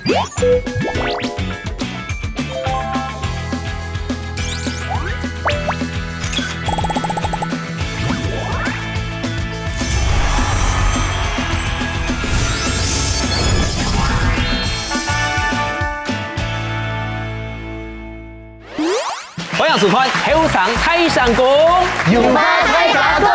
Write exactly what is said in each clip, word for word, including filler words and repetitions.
歡迎收看《後生大聲公》，有話大家講。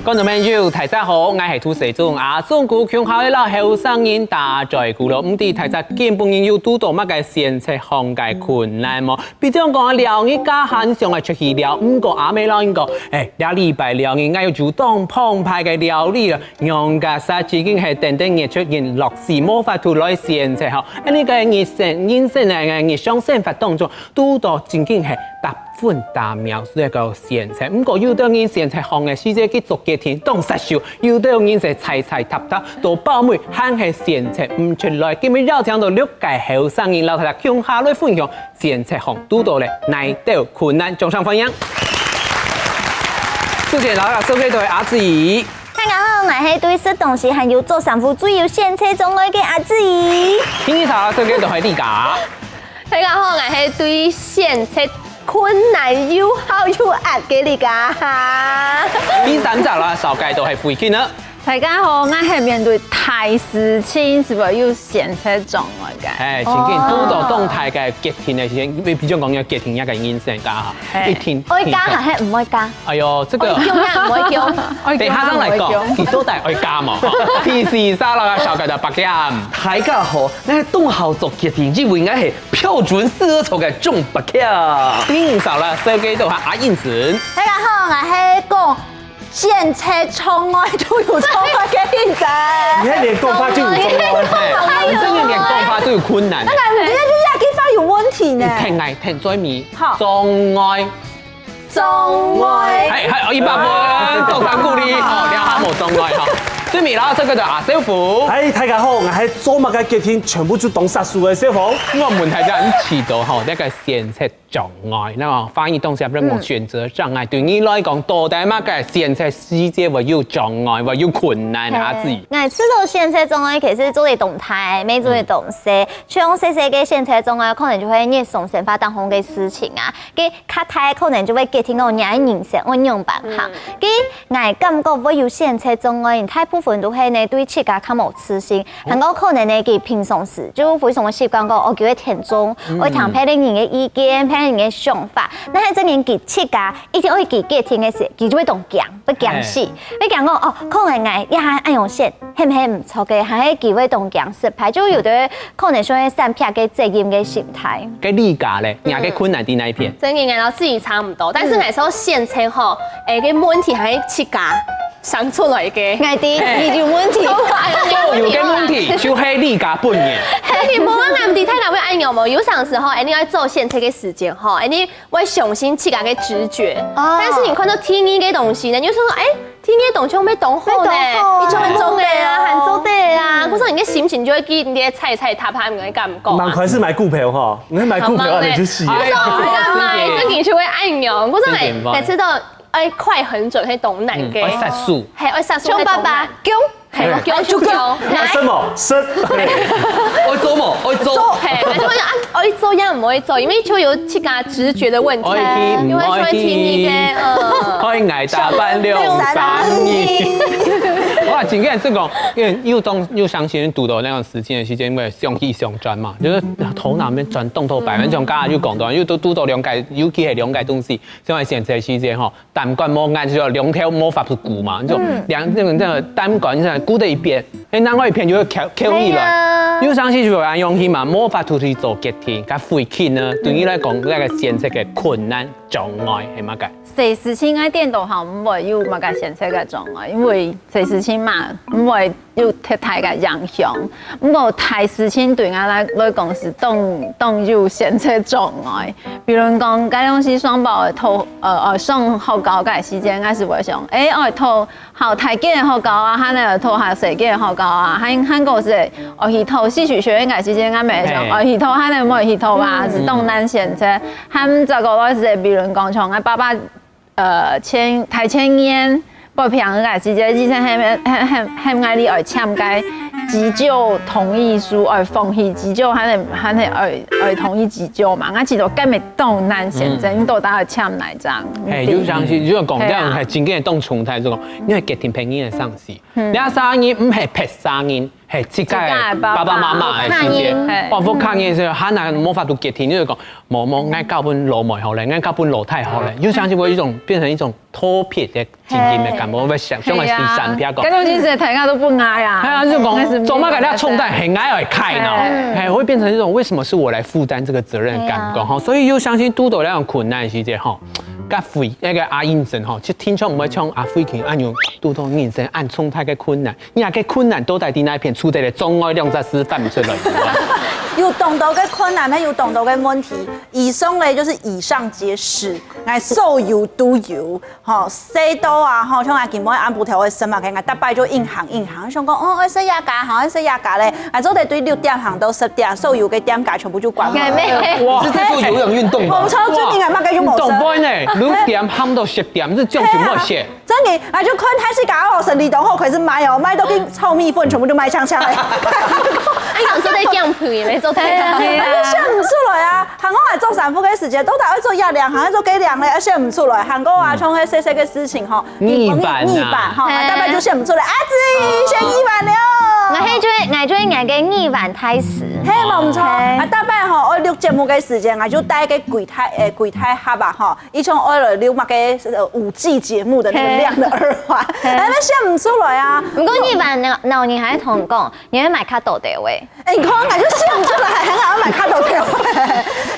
觀眾朋友，大家好，𠊎係涂世忠。阿忠牯共下摎後生人打嘴鼓咯，毋知大家今晡日有堵著麼个選擇上个困難無？比將講尞日該下想愛出去尞，毋過阿姆摎人講，欸，這禮拜尞日𠊎有煮當澎湃个料理了， 仰結煞，正經係等等日出人落時，無法度來選擇吼。恁呢个日常，人生个日常生活當中，堵著正經係逐分逐秒係一个選擇。毋過有兜人選擇項个時節去做決定，當煞手；有兜人係踩踩踏踏，到包尾還係選擇毋出來。今日邀請到六个後生人，摎大家共下來分享選擇項堵著了哪兜困難，掌聲歡迎！首先，摎大家紹介到个阿志怡。 大家好，𠊎係對食東西還有著衫褲最有選擇障礙个阿志怡。第二，摎大家紹介到个係麗佳。大家好，𠊎係對選擇困難又好又閼个麗佳。第三隻，摎大家紹介到个係慧君呢。大家好，𠊎係面對大事情係會有選擇障礙个。欸，正經堵著當大个決定个時節，比將講愛決定一个人生个哈，欸，一定，愛嫁還係毋愛嫁？ 哎喲，這个，愛嫁也毋愛嫁。等下正來講，你到底愛嫁無？吼，第四，摎大家紹介到白劍。大家好，𠊎當好做決定，因為𠊎係標準四號座个鍾白劍。第五，摎大家紹介到个係阿英子。大家好，𠊎係講選擇障礙都有障礙个英子。你還連講話就有障礙。欸，你真的連講話都有困難。那你這句話有問題呢。你聽𠊎聽最尾，好。障礙。 障礙。欸，還有一百分，掌聲鼓勵，吼，這下無障礙，吼。最尾摎大家紹介到阿小虎。欸，大家好，𠊎係做麼个決定全部就當煞手个小虎。𠊎問大家，你知著吼，這个選擇障礙，該華語當中人講選擇障礙，對你來講，到底麼个選擇時節會有障礙，會有困難啊？阿志怡。𠊎知著選擇障礙其實做得當大，乜做得當細。像細細个選擇障礙，可能就係日常生活當中个事情啊。 該較大可能就會決定講你个人生愛仰般行。該𠊎感覺會有選擇障礙，大部分都係呢對自家較無自信，還過可能呢佢平常時就非常个習慣講，哦，佢會聽從，愛聽別人个意見，別人个想法。但係正經佢自家一定愛佢決定个時，佢就會當驚，會驚死，會驚講，哦，可能𠊎這下恁樣選，係毋係毋著个，還係佢會當驚失敗，就有兜 可能就會閃避个責任个心態。該麗佳咧，你个困難在哪一片？正經𠊎摎志怡差毋多，但是𠊎說選擇吼，欸，該問題還係自家生出來个。𠊎知，你有問題。所有个問題就係麗佳本人。你無恁樣，你太難會恁樣無？有當時吼，欸，你愛做選擇个時節吼，欸，你 會相信自家个直覺。哦。但是你看著第二个東西呢，你就想說，欸，第二个東西會當好呢，會當好啊，你就會做得啊，還做得啊。可是你个心情就會記你个踩踩踏踏，你个感覺啊。人開始買股票吼，你買股票啊，你就死了。哎喲，幹嘛？這个就會恁樣。可是欸，真的嗎？每次都愛快狠準，係當難个。嗯，愛殺手。係，愛殺手，像爸爸，係當難。 嘿，哎，就這樣。那什麼？生，嘿，愛做麼？愛做。做，嘿，還是會講啊，愛做也毋愛做，因為就有自家直覺的問題，愛去，因為就會聽你个，毋愛去。嗯。愛挨打扮兩三年。哇，真个係講，因為又當，又相信堵著該種事情个時間，因為想去想轉嘛，就係頭腦裡面轉動頭擺，像剛剛又講到，又都堵著兩个，尤其係兩个東西，像係選擇時間吼， 擔管無眼就兩頭無法度顧嘛，就兩，這種，這種擔管就顧在一片，欸，另外一片就會翹，翹起來。哎呀。有當時就會恁樣去嘛，無法度去做決定，較費氣呢。對你來講，那個選擇个困難、障礙係麼个？細事情个顛倒吼，毋會有麼个選擇个障礙，因為細事情嘛，毋會 有忒大个影響。毋過大事情對𠊎來，來講係當，當有選擇障礙。比如講，該當時上報个討，呃，呃，上學校个時間，𠊎係會想，欸，愛討較大間个學校啊，還係討較細間个學校啊，還，還過係愛去討戲曲學院个時間，𠊎乜會想，嘿。愛去討還係毋愛去討啊，嗯。係當難選擇。還再過來係，比如講，像𠊎爸爸 呃，前，大前年，北平个時節，以前喊，喊，喊，喊𠊎俚愛簽該急救同意書，愛放棄急救，還係還係愛愛同意急救嘛？𠊎知道該乜當難選擇，你到底愛簽哪一張？嘿，就相信，就講這樣，嘿，真正當重大，就講，因為決定別人个生死，你三人毋係別三人，係自家爸爸媽媽个時間，哇，屋下人係，還難無法度決定，就講，無無，愛交分老妹好了，愛交分老太好了，就相信會一種變成一種特別个 真正个感覺，我想想个是三撇講。感覺其實大家都不愛啊。哎呀，就講做麼个要衝淡，很愛愛開呢？哎，會變成一種為什麼是我來負擔這個責任的感覺哈。所以又相信堵到那種困難的時節哈，該回那個阿英神哈，就聽說毋會像阿輝琴恁樣堵到人生恁重大个困難，你那個困難到底在哪一片，出在了中外兩隻字翻不出來。有當多个困難，有當多个問題。以上呢，就是以上皆是，哎，所有都有。 吼，細到啊，吼，像𠊎今晡暗晡頭愛食麼个，𠊎逐擺就硬行硬行，想講，哦，愛食這家，吼，愛食這家咧，𠊎做得對六點行到十點，所有个店家全部就關門。哇，是在做有氧運動吧？我？超出名啊，麼个就無食。懂不呢？六點行到十點，是這樣就莫寫。真的，啊，就看台式搞好，生理當好，開始賣哦，賣到跟炒米粉全部都賣香香的。你講做得降皮，沒做得。哎呀，想不出來啊！還講啊，做衫褲个時間，到底愛做這領，還愛做該領咧，想不出來。還講啊，像該細細个事情吼，耳環啊耳環吼，大概就想不出來。啊，子怡選耳環了。我係最，我最愛个耳環大師。嘿，無錯。啊，大概吼，我錄節目个時間啊，就帶个櫃台，誒，櫃台盒啊，吼，一種愛來錄麼个呃五G節目的那個亮的耳環，哎，那想不出來啊。不過耳環老人還同講，你會買較多的喂。哎，你看，我就想不出來，還好買較多條。嘿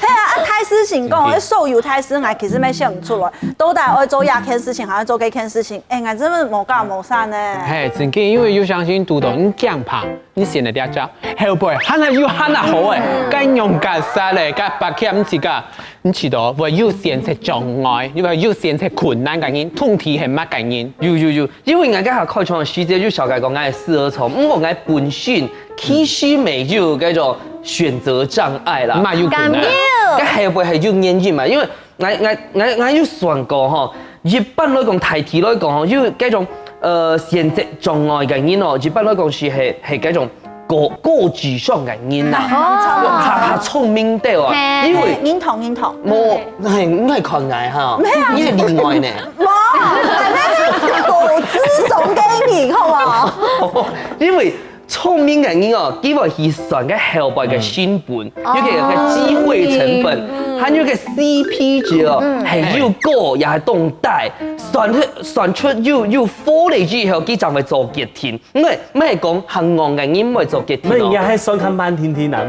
啊，啊，大師成講，所有大師，我其實也想不出來，到底愛做這件事情，還是做該件事情，哎，我真的無搞無散呢。嘿，真个，因為有相信堵到，你驚怕，你選了這隻，後背還係有還係好誒，該勇敢殺咧，該白欠自家，你知道會有選擇障礙，你會有選擇困難个人，通常係麼个人？有有有，因為𠊎該下開場个時節就小解講𠊎係四二重，毋過𠊎本身其實沒有該種選擇障礙啦。嘛有困難。該後背係有原因嘛，因為𠊎𠊎𠊎𠊎有算過吼，一般來講，大體來講吼，有該種呃選擇障礙个人哦，一般來講是係係該種高高智商个人啦，較較聰明兜啊，因為認同認同。無，係你係看𠊎哈，你係例外呢。無，我那是高智商个人，好不好？因為聰明个人哦，基本係算个後背个成本，尤其係个機會成本，還有个CP值哦，係又高也係當低，算出算出又又好了之後，佢正會做決定。因為毋係講行戇个人毋會做決定哦。那人家還算看慢聽聽啊。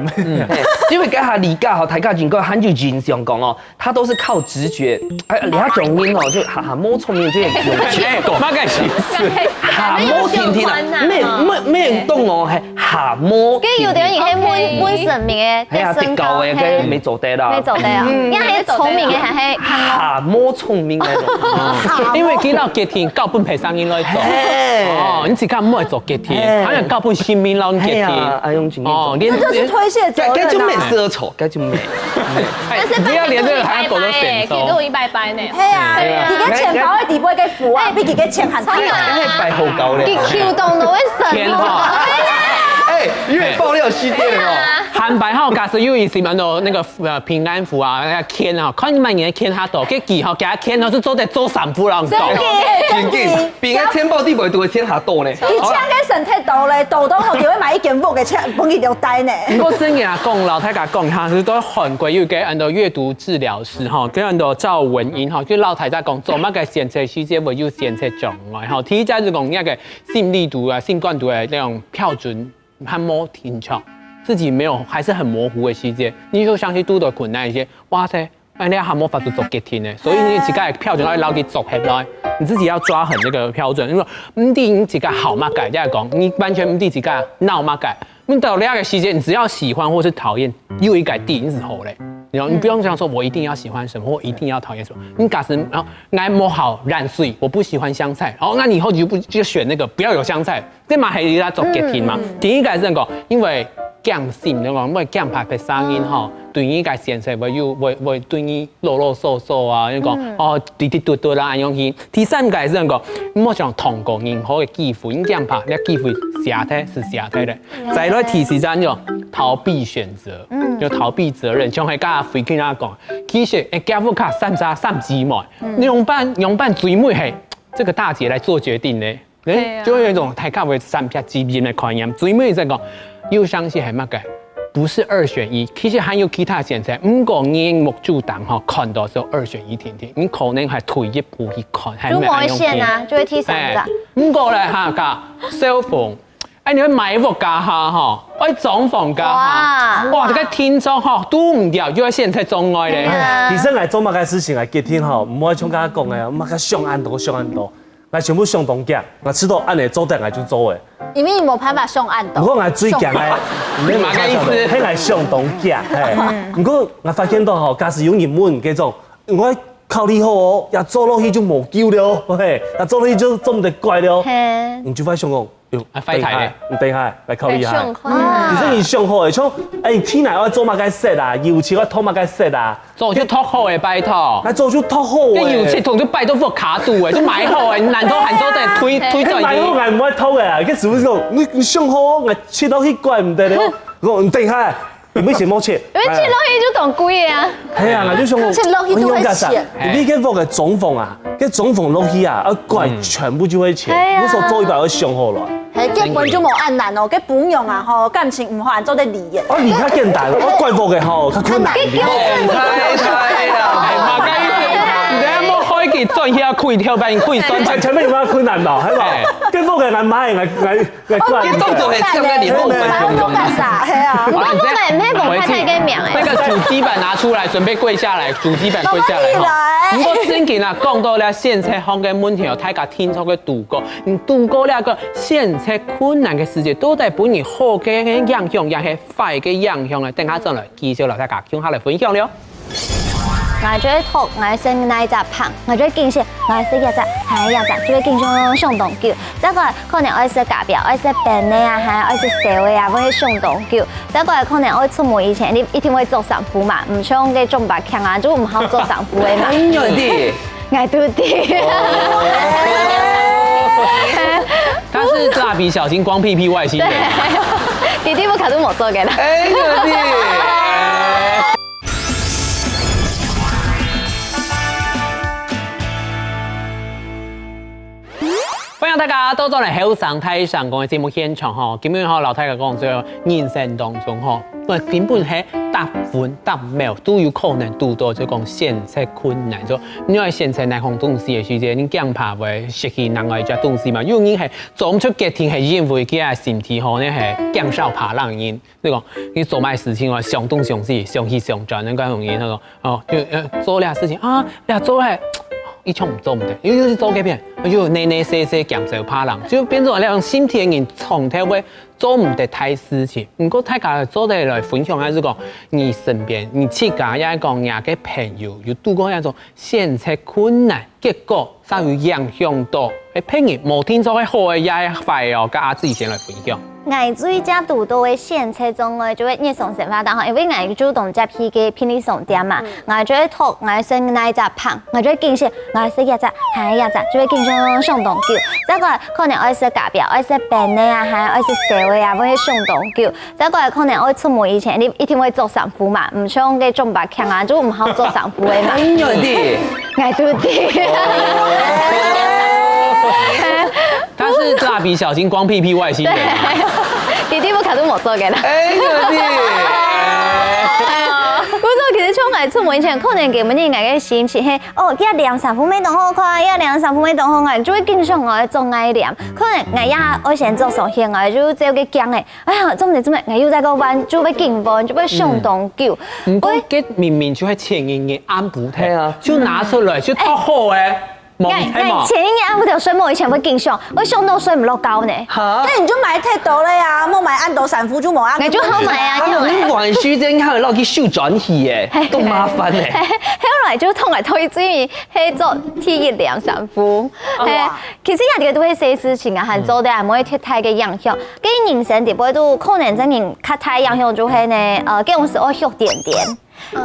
因為該下李家吼，大家應該還有印象講哦，他都是靠直覺。哎，你要講音哦，就哈哈，無聰明就係用直覺。哎，講麼个意思？哈，無聽聽啊，沒沒沒人懂哦，係哈無。跟有的人也會問問神明哎，哎呀，得高哎，該沒做得啦。沒做得啊，你還係聰明的，還係看哈無聰明那種。因為佢老決定，交分別儕人來做。哎，哦，你自家毋會做決定，哎還要交分神明老決定。哎呀，哎用情哦，連這就是推卸責任啊。該該就沒事了，錯，該就沒。哎，不要連這個還要搞到選手。一百八呢。嘿啊，你个錢包的底部个符啊，比你个錢還大。該係擺好高咧。你Q懂都會神天哈，哎，又爆料系列了哦。坦白哈，假使有一些蠻多那個呃平安符啊，那個籤啊，看你買你的籤哈多，給幾號給他籤，然後是做得做三步了，你懂？真的，比該錢包底背多个錢還多呢。你搶个省太多嘞，多多吼，就會買一間屋个錢，分你留呆呢。不過真个啊，講老太家講，哈，是都韓國有个很多閱讀治療師哈，跟很多趙文英哈，就老太太講，做麼个選擇時間會有選擇障礙哈。第一家就講那個心理度啊、心肝度的那種標準還沒定著，自己沒有還是很模糊的時間，你就相信堵到困難一些，哇塞， 哎，你還無法度做決定呢，所以你自家个標準愛牢記做下來，你自己要抓很這個標準，因為毋知你自家好麼个，這樣講，你完全毋知自家鬧麼个。你到了那個時間，你只要喜歡或是討厭，有一個定義是好嘞。然後你不用想說我一定要喜歡什麼，或一定要討厭什麼。你假使然後愛無好染水，我不喜歡香菜，好，那你以後你就不就選那個不要有香菜，這嘛係你在做決定嘛。第一個是講，因為驚心，你講，會驚怕別儕人吼，對你个先生會有，會，會對你囉囉嗦嗦啊，你講，哦，滴滴嘟嘟啦，恁樣去。第三個係講，莫想通過任何个機會，你驚怕，你機會謝忒係謝忒个。再來第四站就逃避選擇，就逃避責任，像係剛剛飛君啊講，其實，誒，家屋下三儕三姊妹，仰般，仰般最尾係這個大姐來做決定呢？誒，就有一種大家會三票責任个概念，最尾再講，有相信係麼个？不是二選一，其實還有其他選擇。毋過你目珠頂吼看到係二選一定定，你可能還退一步去看，還就無沒恁樣選啊，就會第三站。毋過咧哈，家小鳳，哎，你愛買屋家下吼，愛裝潢家下，哇，這個聽眾吼堵毋掉，又要現在中愛咧。啊其實𠊎做麼个事情啊，決定吼，毋好像剛剛講个，毋好想恁多，想恁多。 𠊎全部想當遽，𠊎試著恁樣做得，𠊎就做誒。因為你無辦法想恁多。毋過𠊎最驚誒，你麼个意思？係𠊎想當遽，嘿。毋過𠊎發現到吼，假使有人問這種，𠊎考慮好哦，也做落去就無救了，嘿，也做落去就做毋得改了，嘿，你就會想講，喲，啊，壞態咧。你等一下，來考慮一下。啊其實你想好誒，像，誒，你天來愛做麼个色啊，油漆愛塗麼个色啊， 早就擇好誒，拜託。那早就擇好誒。該油漆桶就擺到屋下肚誒，就買好誒，難道還做得推推轉該買好去？𠊎毋愛擇誒啊，該師傅講，你你想好哦，𠊎切落去怪毋得了。我講你等一下，你為什麼切？因為切落去就當貴誒啊。係啊，𠊎就想講，切落去都會切。你該屋个裝潢啊，該裝潢落去啊，要怪全部就會切。係啊我所做一擺要想好了。嘿，結婚就無恁難哦，該朋友啊吼，感情毋好，做得離婚。哦，你較簡單，我怪屋个吼，較困難。該叫哎呀，哎，嘛該意思，你莫開佢轉去啊，開條板，開算前前面有較困難吧，係吧哎？該屋个𠊎買，𠊎𠊎𠊎怪。你動作很像在你弄鬼用用。幹啥？嘿啊。好了，你再我不敢，那我太太跟讲哎。那個主機板拿出來，準備跪下來，主機板跪下來哈。我幫你來不過正經啊，講到了現在方面問題哦，大家聽說个堵過，你堵過那個現在困難的時節，到底分你好个影響，也係壞个影響呢？等下轉來繼續摎大家共下來分享了。 𠊎就會擇𠊎食哪一隻飯，𠊎就會揀選𠊎食這隻還係這隻，就會揀選相當久。再過來可能愛食咖啡，愛食冰个啊，還愛食燒个啊，會想當久。再過來可能愛出門以前，你一定會著衫褲嘛，毋像該張伯強啊，就毋好著衫褲个嘛。哎，你有的。𠊎都知。他是蠟筆小新光屁屁外星人。弟弟不可都無做个啦。哎，你有的。 歡迎大家倒轉來後生大聲公个節目現場吼，今日吼摎大家講，就人生當中吼，根本係逐分逐秒都有可能堵到，就講選擇困難。就你愛選擇哪項東西个時節，你驚怕會失去另外一隻東西嘛？有人係做毋出決定，係因為佢个身體吼，呢係驚少怕冷人。 你講，你做麼个事情哦，想東想西，想去想轉，恁个容易，那種哦，就呃做這事情啊，你做欸，一場做毋得，又又是做該片，又內內細細減少怕冷，就變成那種身體个人常常會做毋得大事情。毋過大家做得來分享，還係講你身邊，你自家也講你个朋友有堵過那種選擇困難，結果 正有影響到，誒，別人無定著个好个也係壞哦，佮阿志先來分享。𠊎最常堵到个選擇障礙就係日常生活當中，因為𠊎就當接去个便利商店嘛，𠊎就會擇𠊎食哪一隻飯，𠊎就會揀選𠊎食這隻還係這隻，就會揀選相當久。再過來可能愛食咖啡，愛食冰个啊，還愛食燒个啊，會想當久。 再過來可能愛出門以前，你一定會著衫褲嘛，毋像該張伯強啊，就毋好著衫褲个嘛。你有的。𠊎都知。他是蠟筆小新光屁屁外星人啊。弟弟不可都無做个啦。哎，你有的。毋過其實像𠊎出門以前，可能根本𠊎个心情係，哦，這領衫褲乜當好看，這領衫褲乜當好看，就會緊想𠊎著哪一領。可能𠊎也愛先著上去，𠊎就照該鏡仔， 哎呀，做毋得，做毋得，𠊎又再過換，就會緊換，就會想當久。毋過，該明明就係前一日暗晡頭，係啊。就拿出來，就擇好欸，無，𠊎係無？前一日暗晡頭睡目以前會緊想，會想到睡毋落覺呢。哈？那你就買忒多了呀，莫買恁多衫褲就無恁。𠊎就好買啊，啊，你玩時間還有落去收轉去耶，當麻煩呢。後來就通來推薦係做第一兩三步。係，其實這個都係小事情啊，還做得啊，毋會忒大个影響。該人生底背都可能真正較大影響就係呢，呃，該種時愛畜點點。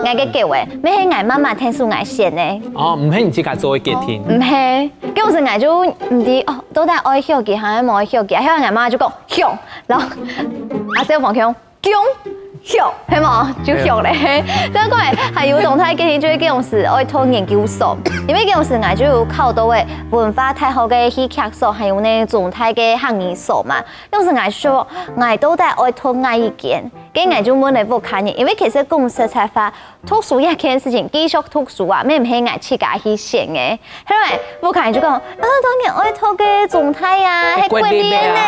𠊎个狗仔，乜係𠊎媽媽𢯭手𠊎選个。哦，毋係你自家做个決定。毋係，該時𠊎就毋知哦，到底愛畜佢還係無愛畜佢。後來𠊎媽就講畜，然後阿小鳳講，講畜，係無？就畜咧。所以講，還有當大決定，就係該時愛讀研究所，因為該時𠊎就有考到个文化大學个戲劇所，還有呢中大个客語所嘛。該時𠊎想，𠊎到底愛讀哪一間？ 該𠊎就問了屋下人，因為其實講實在話，讀書這件事情，繼續讀書啊，乜毋係𠊎自家去選个。後來屋下人就講，啊，當然愛讀个中大啊，係國立个呢。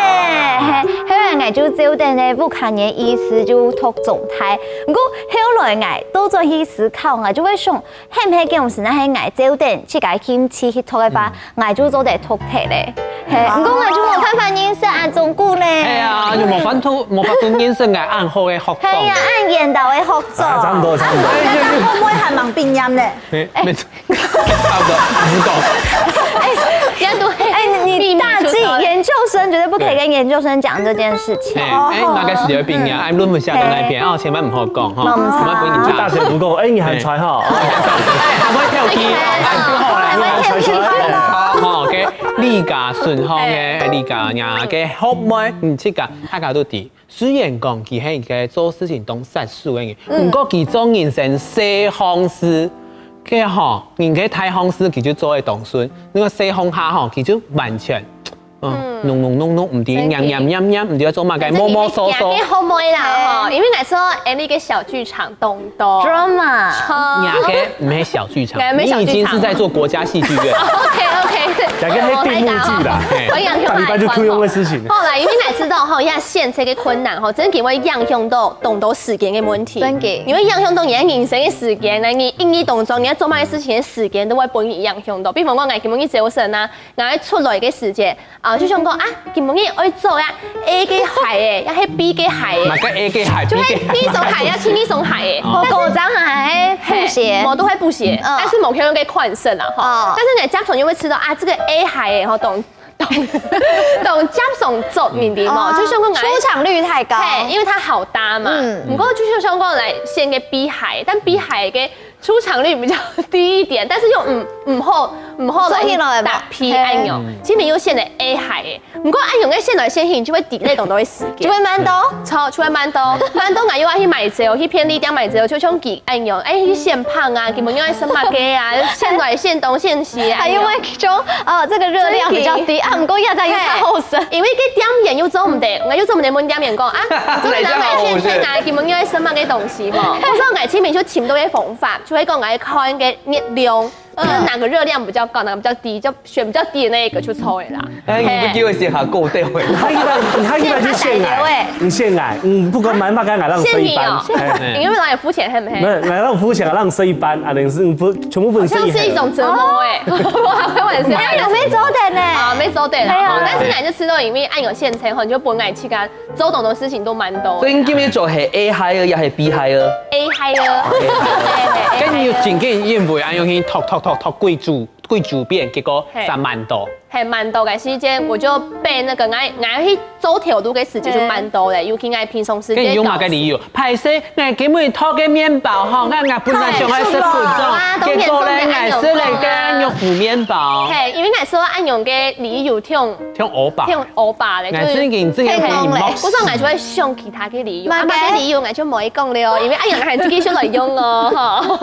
係，後來𠊎就照等呢屋下人个意思就讀中大。毋過後來𠊎倒轉去思考，𠊎就會想， 係毋係該種時，若係𠊎照等自家興趣去讀个話，𠊎就做得讀忒咧。係，毋過𠊎就無辦法認識阿忠牯咧。係啊，就無法度，無法度認識𠊎恁好个學長。係啊，恁緣投个學長。啊，差不多，差不多。那他會不會還吂畢業呢？沒，沒，差不多，不夠。哎，要讀，哎，你大進研究生絕對不可以跟研究生講這件事情。哎，哎，那個時候畢業，哎，論文寫到那邊哦，千萬不好講哈，千萬不能講。大學不夠，哎，你還出來哈。 哎，還會跳級，哎，就好啦，還會跳級。好，OK，李嘉純吼，OK，李嘉雅个學妹，嗯，這個大家都知。雖然講佢係一個做事情當殺手个人，毋過佢做人生細項事，佢吼，人个大項事佢就做得當順，那個細項下吼，佢就完全 嗯，弄弄弄弄，毋知念念念念，毋知愛做麼个，摸摸索索。你學妹啦，吼，因為𠊎說，哎，那個小劇場當多。Drama。你个毋係小劇場，你已經是在做國家戲劇院。OK OK，這個係閉幕劇啦，嘿，培養大禮拜就Q用的事情。好啦，因為𠊎知道吼，這現在个困難吼，真的會影響到當多時間个問題。真的。因為影響到你个人生个時間呢，你一日當中你愛做麼个事情个時間都會分你影響到。比方講，𠊎今日朝晨啊， 𠊎出來个時節，啊，就想講啊，今晡日愛著啊A个鞋仔，也係B个鞋仔。哪個A个鞋？就係第一雙鞋仔，第二雙鞋仔。哦。但是高踭鞋、布鞋。嘿，無都係布鞋，嗯。但是無看到个款式啦，吼。哦。但是呢，家長又會知道啊，這個A鞋仔，吼，當，當，當家長著，你知無？哦。就想講，哎，出場率太高。嘿，因為它好搭嘛。嗯。毋過就想講來選個B鞋，但B鞋个 出場率比較低一點，但是又毋，毋好，毋好來搭配恁樣，嘿。這邊又選了A鞋仔。毋過恁樣个選來選去，就會delay當多个時間。就會慢到？超，就會慢到，慢到𠊎又愛去買酒，去便利店買酒，就像佢恁樣，哎，去選胖啊，佢們又愛選麼个啊，選來選東選西啊，還因為就，呃，這個熱量比較低，啊，毋過也在又較好食。嘿，因為該店員又做毋得，𠊎又做毋得問店員講啊，做得拿來選，選啊，佢們又愛選麼个東西吼。我說𠊎這邊就尋到个方法， 就會講來看个熱量，嗯。就是哪個熱量比較高，哪個比較低，就選比較低的那一個就抽了啦。哎，你不給我寫下夠對。你看一般，你看一般就限額，你限額，嗯，不管買麼个，𠊎讓你睡一班。限你哦。哎。你有沒有讓你付錢，係不係？沒有，𠊎讓你付錢，讓你睡一班，啊，等於是你不，全部不能睡一班。好像是一種折磨哎，我還開玩笑。哎，有沒有做的呢？啊，沒做的啦。哎呀。但是你還是吃到裡面，按有現成吼，你就不能去跟 做當多事情都蠻多的。所以你今日做係A higher也係B higher？A higher。跟你有真个因為恁樣去讀讀讀讀貴族貴族變，結果三萬多。嘿，蠻多个時間，我就被那個，𠊎，𠊎去做頭路个時間就蠻多嘞，尤其𠊎平常時間。跟你用麼个理由？歹勢，𠊎今日托个麵包吼，𠊎，𠊎本來想愛食粉粽，結果咧，𠊎食了个肉糊麵包。嘿，因為𠊎說恁樣个理由，挺 像歐巴。像歐巴咧，就是𠊎最近，最近天公咧。我說𠊎就會想其他个理由，麼个？啊，麼个理由𠊎就無愛講了哦，因為恁樣還自己先來用哦，吼。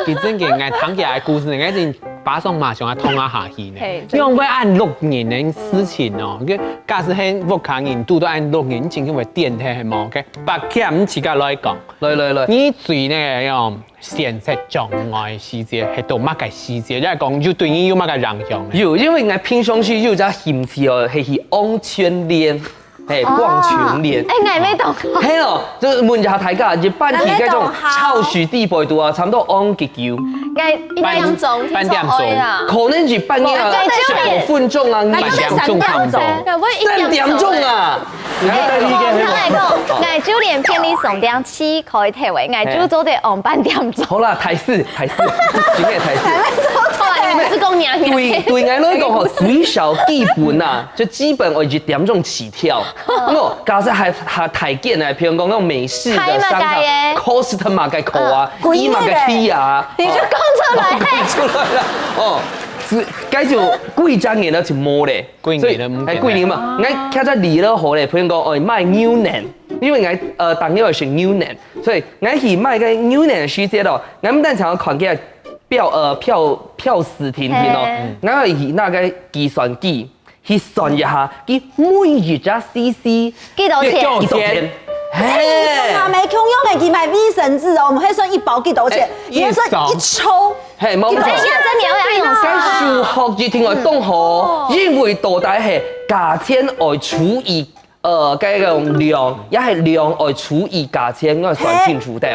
其實佢𠊎聽佢个故事，𠊎真巴掌馬上愛痛啊下去呢。嘿，真的。因為恁六年个事情哦，該假使係屋下人堵到恁六年，你真正會癲忒，係無？OK，白欠你自家來講。來來來。你最呢，用 選擇障礙時節，係到麼个時節？也講有對你有麼个影響呢？有，因為𠊎平常時有隻興趣哦，係去往全聯，嘿，逛全聯。哎，𠊎也懂。嘿咯，就問一下大家，一般去該種超市底背肚啊，差不多往幾久？𠊎一點鐘，半點鐘。可能一半夜啊，十五分鐘啊，半點鐘差不多。三點鐘啊！你就等於一個，𠊎就連便利商店去開頭誒，𠊎就做得往半點鐘。好啦，大事，大事，真个大事。好啦，你毋係講娘娘。對，對𠊎來講吼，最少基本啊，就基本愛一點鐘起跳。我假設還還大間啊，譬如講那種美式的商場，開麼个耶？Cost麼个口啊，嗯。一麼个P啊，你就講出來。講出來了，哦，是，該就貴張眼了就無咧。 貴人了，所以，哎，貴人嘛，𠊎看在理了好咧，譬如講，哦，賣牛奶，因為𠊎，呃，當然愛選牛奶，所以𠊎去賣个牛奶个時節咯，𠊎毋單淨看个標，呃，標，標示定定咯，𠊎愛去那個計算機去算一下，佢每一隻C C幾多錢？幾多錢？嘿，哎，跟阿妹共樣个，佢買衛生紙哦，𠊎們還算一包幾多錢？哎，你還算一抽。 嘿，無錯。等一下，這你要用該數學一定愛懂好，因為到底係價錢愛除以，呃，該個量，也係量愛除以價錢，愛算清楚个。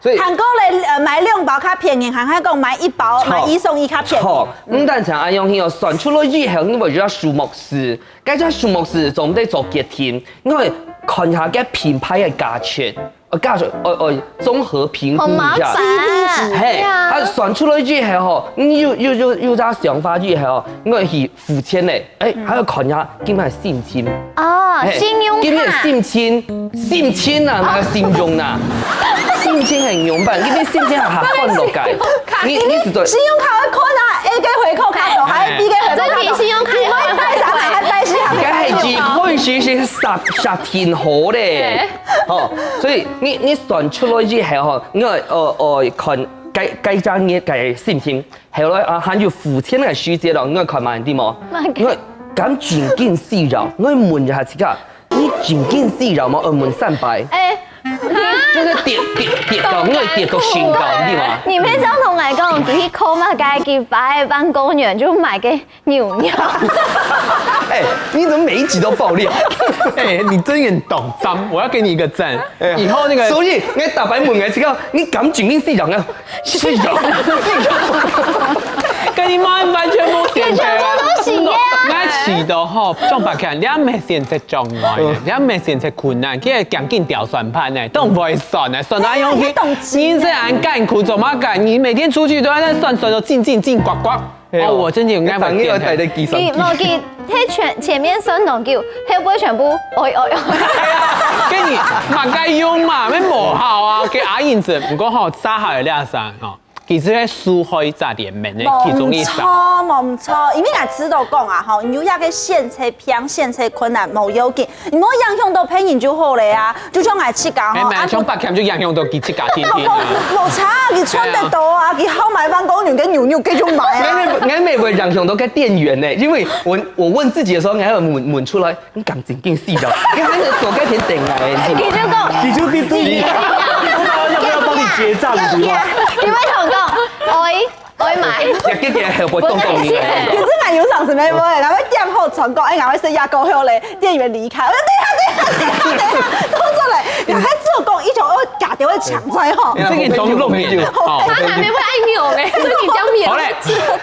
所以，還過咧，呃，買兩包較便宜，還還講買一包，買一送一較便宜。好，毋單淨恁樣去哦，算出來以後，因為有數目字，該隻數目字總得做決定，因為看下該品牌个價錢。 呃，價錢，呃，呃，綜合評估一下。好麻煩。嘿，對啊。啊，算出來以後吼，你有，有，有，有隻想法以後吼，𠊎去付錢咧，哎，還要看一下今日心情。哦，嘿，信用卡。今日心情，心情啊，那個形容啊，心情很勇敢，因為心情還換落來。你，你是做信用卡會看啊，A个回扣較多，還有B个回扣較多。這題信用卡也會拜三還拜四還該係一開始是設，設定好咧。 吼，所以你，你算出來以後吼，你愛，呃，呃，看該，該隻月个心情，後來啊，還有付錢个時節咯，你愛看麼个，對無？麼个？你愛敢正經需要，你愛問一下自家，你正經需要無？愛問三擺。哎，就是跌，跌，跌到，你愛跌到新高，對無？你毋係恁樣同𠊎講，佢去考麼个，佢擺萬工園就買个 牛肉。哎，你怎麼每一集都爆料？哎，你真有膽量，我要給你一個讚。哎呀，以後那個，所以你打牌問𠊎這個，你敢正經需要啊？需要，需要。跟你媽完全無選擇啊。全部都是耶啊。𠊎試著吼，講白講，你也無選擇障礙，嗯。你也無選擇困難，佢還趕緊調算盤呢，都毋會算呢，算到用去，哎呀，你懂人生恁艱苦，做麼个？你每天出去都在那算，算到進進進，刮刮。 哎喲，哦，我真的有辦法，你等於要帶个計算機。佢無佢，佢前，前面算當久，後背全部，哦哦哦。跟你嘛該用嘛，沒無好啊，給阿英子，毋過吼，沙海的那啥吼，其實係受害者聯盟的其中一儕。無錯，無錯，因為𠊎知道講啊，吼，有一個選擇病、選擇困難無要緊， 你莫影響到別人就好了啊，就像𠊎自家吼，哎，啊，像八強就影響到佢自家天天啊。無，無差，佢賺得到啊，佢好買萬工園个牛肉，佢就買啊。𠊎，𠊎乜會影響到个店員呢，因為我，我問自己的時候，𠊎還問，問出來，你敢正經死了？你還能走該片等來，你知道嗎？佢就講，佢就逼自己，要不要幫你結帳，你知道嗎？你會同講，喂， 愛買。也給給後背動動你。其實𠊎有常時乜會，𠊎會點好傳講，哎，𠊎會食夜糕後咧，店員離開，我說等一下，等一下，等一下，等一下，動作咧，𠊎還只有講一種，我假點會搶出來吼。你這個裝弄你，哦。他還沒會愛扭嘞，所以你比較免。好嘞，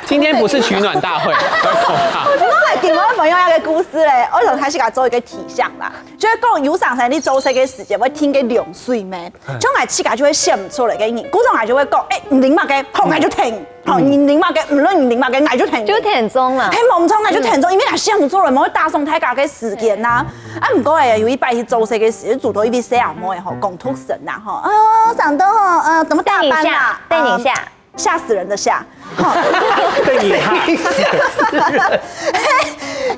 今天不是取暖大會。我來聽我朋友那個故事咧，我想開始給他做一個題項啦，就是講有常時你做事个時間會聽个涼水咩？ 像𠊎自家就會想毋出來个人，古早𠊎就會講，哎，你啉麼个，好，𠊎就停。好，你啉麼个，無論你啉麼个，𠊎就停。就停中啦。嘿，無錯，𠊎就停中，因為𠊎想毋出來，無會打爽大家个時間吶。啊，毋過哎，有一擺去做事个時，就堵著一位細阿妹吼，工讀生吶吼，啊，上到吼，呃，怎麼打扮啦？等一下，等一下。啊，嚇死人的嚇。 被你害死。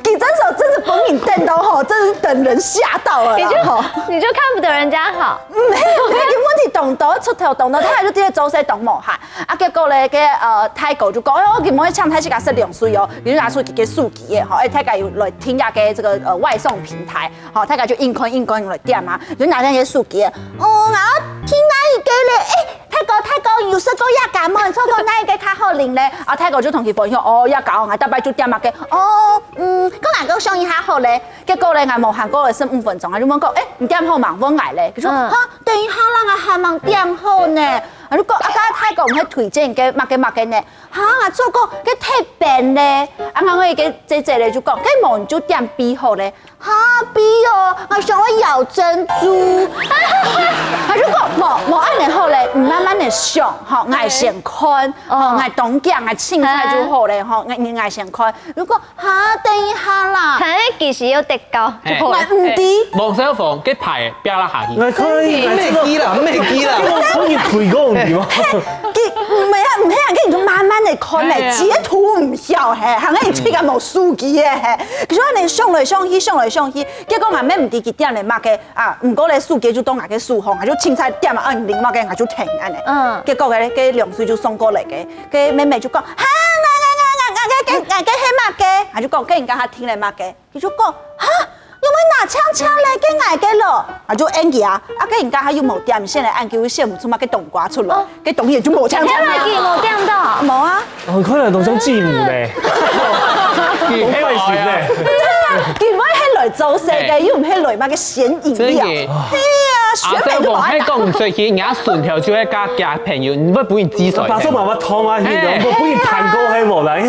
佢真是，真是分人等到吼，真是等人嚇到了啦，你就，吼。你就看不得人家好。嗯，嘿，嘿，有問題懂得，出頭懂得，他就直接做事懂無哈。啊，結果咧，个，呃，大哥就講，哎喲，佢毋會搶，大自家食涼水哦，佢就拿出佢个手機耶，吼，哎，大家有來聽下个這個，呃，外送平台，吼，大家就應看應看來點啊，就拿那個手機耶，哦，然後聽哪一個咧，哎， 大哥，大哥，有食過這家無？你食過哪一個較好啉咧？啊，大哥就同佢分享，哦，這家哦，𠊎逐擺就點麼个，哦，嗯，講𠊎个想一下好咧。結果咧，𠊎無閒過了十五分鐘，啊，就問講，哎，你點好吂？問𠊎咧。佢說，嗯。哈，等一下啦，𠊎還吂點好呢。啊，就講，啊，剛剛大哥毋係推薦个麼个麼个呢？哈，𠊎做過个特別咧。啊，𠊎个姐姐咧就講，該無你就點B好咧。哈，B哦，𠊎想愛咬珍珠。啊，就講，無，無恁樣好咧，你慢慢的想，吼，𠊎先看，吼，𠊎當驚，𠊎凊彩就好咧，吼，𠊎，你𠊎先看。就講，哈，等一下啦，看其實有得高，就好了。𠊎毋知。王小鳳，該牌 不要拉下去。我可以，咩機啦，咩機啦。我可以推廣你吗？佢毋係啊，毋係啊，佢就慢慢的看咧，哎呀截圖毋曉嘿，還係自家無手機个嘿。佢就恁樣想來想去，想來想去，結果𠊎妹毋知佢點了麼个啊，毋過咧手機就到𠊎个手項，𠊎就凊彩點啊，按鈴麼个，𠊎就停恁樣。嗯結果咧，該兩歲就送過來个，該妹妹就講，哈，𠊎𠊎𠊎𠊎𠊎个𠊎个係麼个？𠊎就講，該人家還聽了麼个？ 佢就講，哈，仰會拿淨淨咧，該𠊎个咯？啊，就應佢啊，啊，該人家還有無點線咧，恁佢會選毋出麼个冬瓜出來，該冬瓜就無淨淨你還咧。記無點到？無啊，哦，看來都像繼母呢，好壞型呢。佢會係來做事个，又毋係來麼个顯影个。真个係啊，阿小鳳，選美都無愛打。還講毋出去，人家順條就會加加朋友，你會不會記仇？把這媽媽痛啊，你都不會談過黑我啦。佢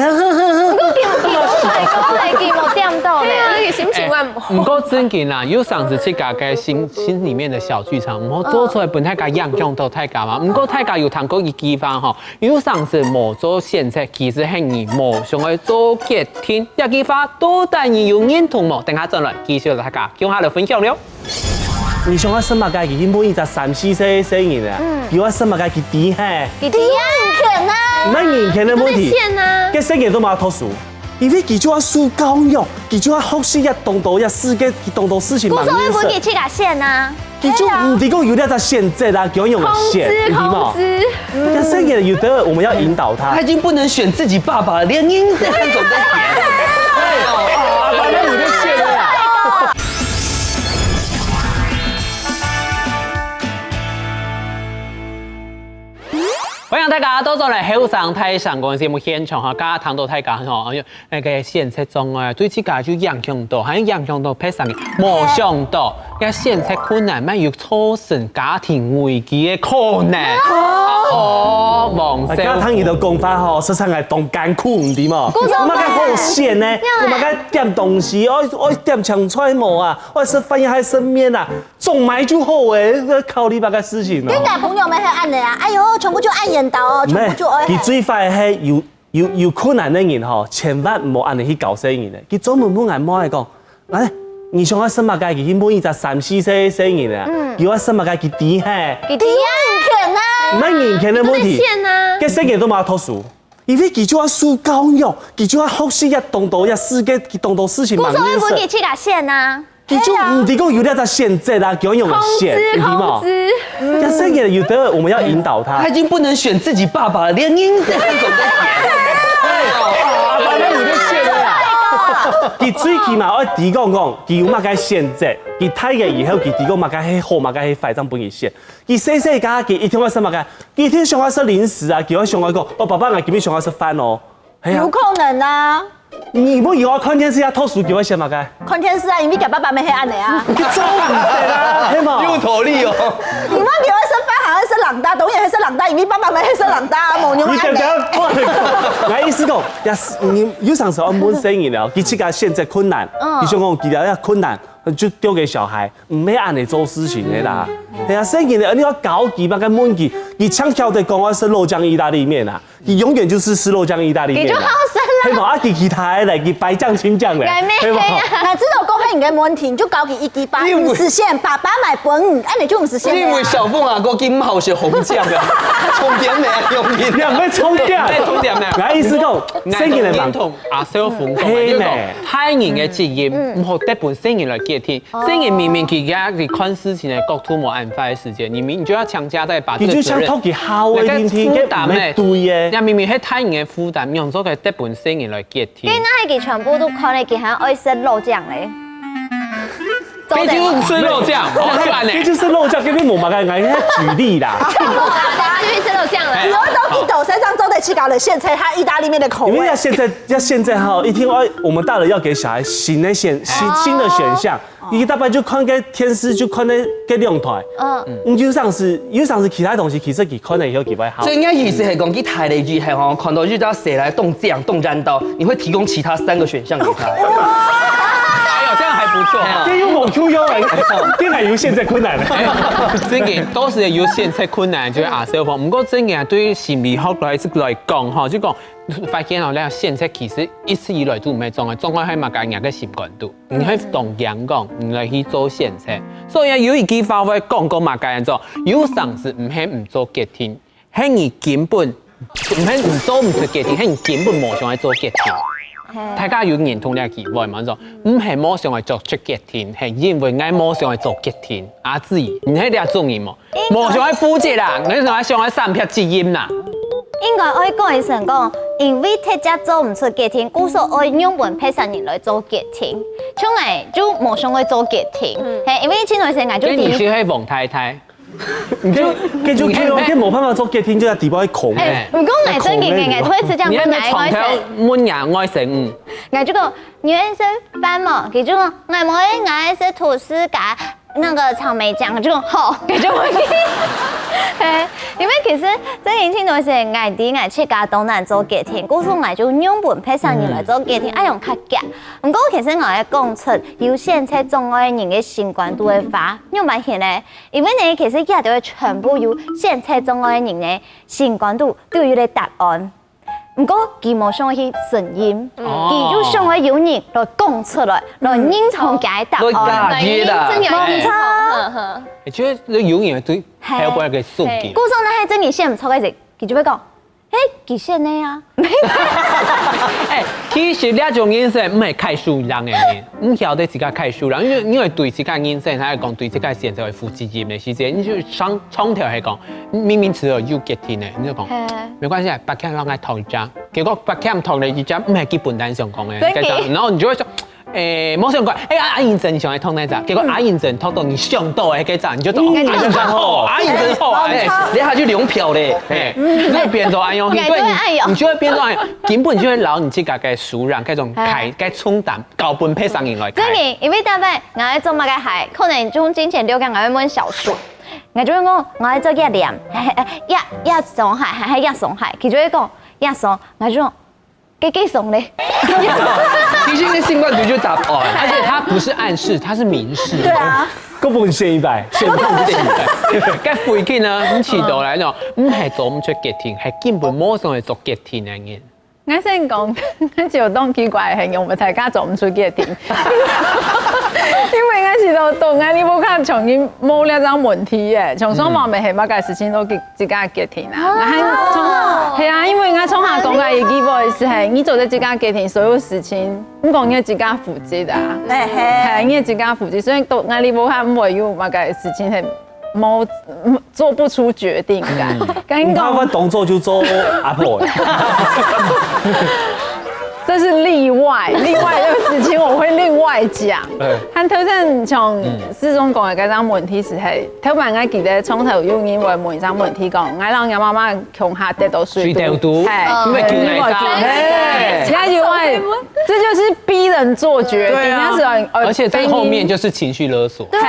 無點到呢。對啊，佢心情會毋好。毋過真个啦，有常時自家个心心裡面的小劇場，毋好做出來分大家影響到大家嘛。毋過大家有聽過一句話吼，有常時無做選擇，其實係你無想愛做決定。這句話到底你有認同無？等下轉來繼續大家共下來分享了。你想愛食麼个？佢問一隻三四歲个細人啊，佢愛食麼个？佢知嘿，佢知啊，人權啊。毋係人權个問題。線啊，該細人都無讀書，因為佢就愛受教育，佢就愛學習一當多一世界，佢當多事情嘛。故所會分佢自家選啊。佢就毋知講有這隻選擇啊，佢愛用來選，你知無？該細人有的我們要引導他他已。經不能選自己爸爸了，連人生都得選。哎呦，阿爸，那你就選了啦。歡迎大家倒轉來後生大聲公節目現場哈，剛剛談到大家吼，哎喲，那個選擇障礙啊，對自家就影響到，還影響到別儕人，無想到，該選擇困難，乜有造成家庭危機个可能。哦，王啊，剛剛聽你的講法吼，實在係當艱苦，毋知無？故所有麼个好選呢？有麼个點東西，愛愛點青菜無啊？愛食飯也還食麵啊？ 總買就好誒，這考慮麼个事情哦。跟男朋友們還恁樣啊，哎喲，全部就愛緣投哦，全部就愛。佢最壞係有有有困難个人吼，千萬毋好恁樣去搞細人誒。佢專門問𠊎妹講，哎，你想愛食麼个？佢去問一隻三四歲个細人啊，佢愛食麼个？佢知嘿。佢知啊，人權啊。毋係人權个問題，線啊，該細人都無讀書，因為佢就愛受教育，佢就愛學習一當多一世界，佢當多事情嘛。故所會分佢自家選啊。佢就毋知講有這隻選擇啊，佢愛用來選，你知無？該細人有的我們要引導他他。已經不能選自己爸爸了，連人生都得選。哎呦，阿爸，那你就選了啦。佢最起碼愛知講講，佢有麼个選擇，佢大个以後佢知講麼个係好，麼个係壞，正分佢選。佢細細个，佢一定愛食麼个，佢一定想愛食零食啊，佢愛想愛講，哦，爸爸，𠊎今日想愛食飯哦。係啊有可能啊，你無以後看電視啊，讀書佢會選麼个？看電視啊，因為佢爸爸乜係恁樣啊。佢做毋得啦，係無？有道理哦。你問佢愛食飯還係食零嗒，當然係食零嗒，因為爸爸乜係食零嗒啊，無用啊。你等等，𠊎意思講，也是你有常時愛問細人了，佢自家選擇困難，你想講佢了要困難，就丟給小孩，毋係恁樣做事情个啦。哎呀，細人呢，你要搞佢，麼个問題，佢強調的講愛食肉醬意大利麵啊。 佢永遠就係食肉醬意大利麵啊。佢就好食啦。係無？啊，佢其他个咧，佢白醬、青醬咧，該咩係無？哪知道講係你个問題，你就搞佢一句話，你有毋實現，爸爸買分你，恁樣就毋實現了啊。你以為小鳳阿哥今好食紅醬啊？重點咩？重點你毋愛重點，哎，重點咩？𠊎意思講，細人个嘛，認同阿小鳳講係咩个，就講大人个責任，毋好得分細人來決定。細人明明佢佢看事情个角度無恁壞个時間，你明明就要強加在把這個責任，佢就想托佢好个，那個定定个，負擔呢毋係對个。那明明係大人个負擔，你用做个得分細人來決定因為。那係佢全部都看咧，佢還愛食肉醬咧。這就係肉醬，好，就恁樣。這就係肉醬，根本無麼个，𠊎係舉例啦。大家就一直都這樣啦。你會到一到山上做得去搞了現在他意大利麵的口味。因為要現在要現在哈，一定要我們大人要給小孩新的選新新的選項。你大概就看个電視，就看那个兩台。嗯，你有上是有上是其他東西，其實佢看了以後佢會好。所以應該意思係講，佢大了以後吼，看到一隻蛇來動這樣動戰刀，你會提供其他三個選項給他。哎呦，這樣還不錯哈。這又猛 Q 腰哎，這還有現在困難了。真个，都是有現在困難，就係阿小芳。毋過真个啊，對於心理學來來講吼，就講發現吼，你現在其實一直以來都毋係障礙，障礙係麼个？人个心肝肚。你係當硬講，你來去做選擇。所以啊，有一句話會講過麼个安怎？有成事毋係毋做決定，係你根本毋係你做毋出決定，係你根本無想愛做決定。大家有認同這句話嘛？說毋係無想愛做出決定，係因為𠊎無想愛做決定。阿志，你係這種人無？無想愛負責啦，你想愛想愛三撇責任啦。應該愛改成講，因為忒隻做毋出決定，故所愛用分別儕人來做決定。像𠊎就無想愛做決定，係，因為盡多時𠊎就第一。你係王太太，你就你就看到佢無辦法做決定，就在底部空。哎，毋過𠊎真个，𠊎會直接問𠊎愛食。問𠊎愛食，嗯。𠊎就講你愛食飯無？佢就講𠊎無愛，𠊎愛食吐司加 那個草莓醬就好，佢就會。嘿，因為其實真个盡多時，𠊎知𠊎自家當難做決定，故所𠊎就用分別儕人來做決定，恁樣較遽。毋過其實𠊎愛講出有選擇障礙人个心肝肚个話，仰般形呢？因為呢，其實這兜全部有選擇障礙人个心肝肚都有一個答案。 毋過佢無想去承認，佢就想愛有人來講出來，來認同佢个答案。來加一啦。無錯。而且有人對後背个數據。故所呢，係真个選毋出个時，佢就會講，嘿，佢選个啊。哎，其實這種人生毋係開輸贏个人，毋曉得自家開輸贏，因為因為對自家人生，還係講對自家選擇會負責任个時節，你就上上頭係講，明明只有有決定个，你就講。 沒關係啊，八千讓𠊎討一隻。結果八千討了一隻，毋係佢本來想講个，真的。該隻，然後你就會說，欸，無想講，欸，啊，阿英真想愛討哪隻？結果阿英真討到你想到个該隻，你就講，嗯，阿英真好，阿英真好啊，欸，你還去領票咧，欸，你就會變做恁樣，你就會，你就會變做恁樣，根本就會摎你自家个輸贏，該種開，該衝突，交分別儕人來開。真的，因為大概𠊎愛做麼个鞋，可能就進前了解，𠊎愛問銷售。 𠊎就會講，𠊎愛做這領，這這雙鞋，這這雙鞋，佢就會講，這雙，𠊎就講，該該雙咧。其實你心肝肚就答案。而且它不是暗示，它是明示。對啊。各部分選一擺，選中就選一擺。該回去呢，你試著來喏，毋係做毋出決定，係根本無想愛做決定个人。 𠊎先講，𠊎就當奇怪，係仰會大家做毋出決定。因為𠊎試著到𠊎呢，無看像你無這種問題耶，像上網面係麼个事情都自自家決定啊。啊。然後從，係啊，因為𠊎從下講个一句話係，你做得自家決定，所有事情，毋講你自家負責啊。嘿嘿。係，你自家負責，所以到𠊎呢，無看毋會有麼个事情係 無，做不出決定个。嗯。跟你講，你怕會當做就做阿婆。這是例外，例外的事情我會另外講。對。和頭先像世忠講个該種問題係，係，頭擺𠊎記得從頭有人會問一種問題講，𠊎摎𠊎媽媽共下跌到水肚。水肚肚。係。哦。因為救奶茶。係。這就會，這就是逼人做決定，對啊。但是，呃，而且這後面就是情緒勒索。對。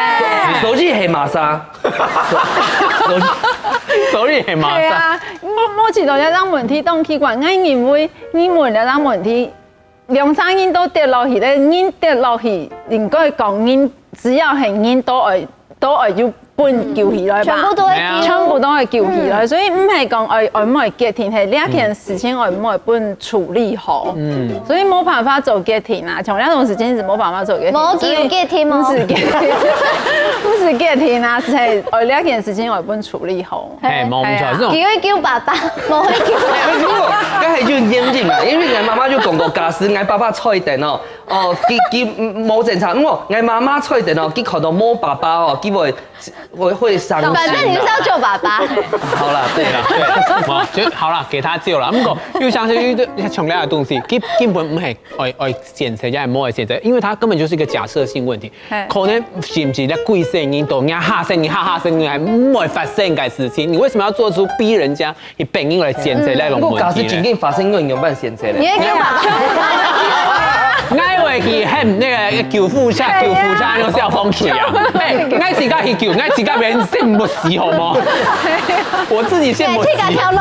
所以係麼儕？ 所以，所以係嘛？對啊，無，無試著這種問題當奇怪，𠊎認為你問這種問題，兩三人都跌落去咧，人跌落去，應該講人，只要係人都愛，都愛有分救起來吧。全部都會救。全部都會救起來，嗯。所以毋係講愛，愛毋愛決定，係這件事情愛毋愛分處理好。嗯。所以無辦法做決定啊，像這種事情係無辦法做決定。無救決定哦。所以毋係決定，毋係決定啊，係，呃，這件事情愛分處理好。嘿，無錯，係啊。這種佢會救爸爸，無會救。哎，如果，剛才就驗證嘛，因為𠊎媽媽就講過，假使𠊎爸爸在等哦，哦，佢，佢，嗯，無正常，因為𠊎媽媽在等哦，佢看到無爸爸哦，佢會我會傷心的。反正你就是要救爸爸。好了，對了，對，好，就好了，給他救了。不過又想起一个像這樣的東西，根根本毋係愛愛選擇，也無愛選擇，因為它根本就是一個假設性問題。嘿可能甚至在貴生人都，人家下生人、下下生人還毋會發生个事情，你為什麼要做出逼人家、逼人來選擇那種問題呢？不過假設真正發生，我應該選擇咧。你會幹嘛？𠊎會去喊那個救護車，救護車用消防水啊！哎，𠊎自家去救，𠊎自家人先沒死好無？我自己先沒死。對，這個條路。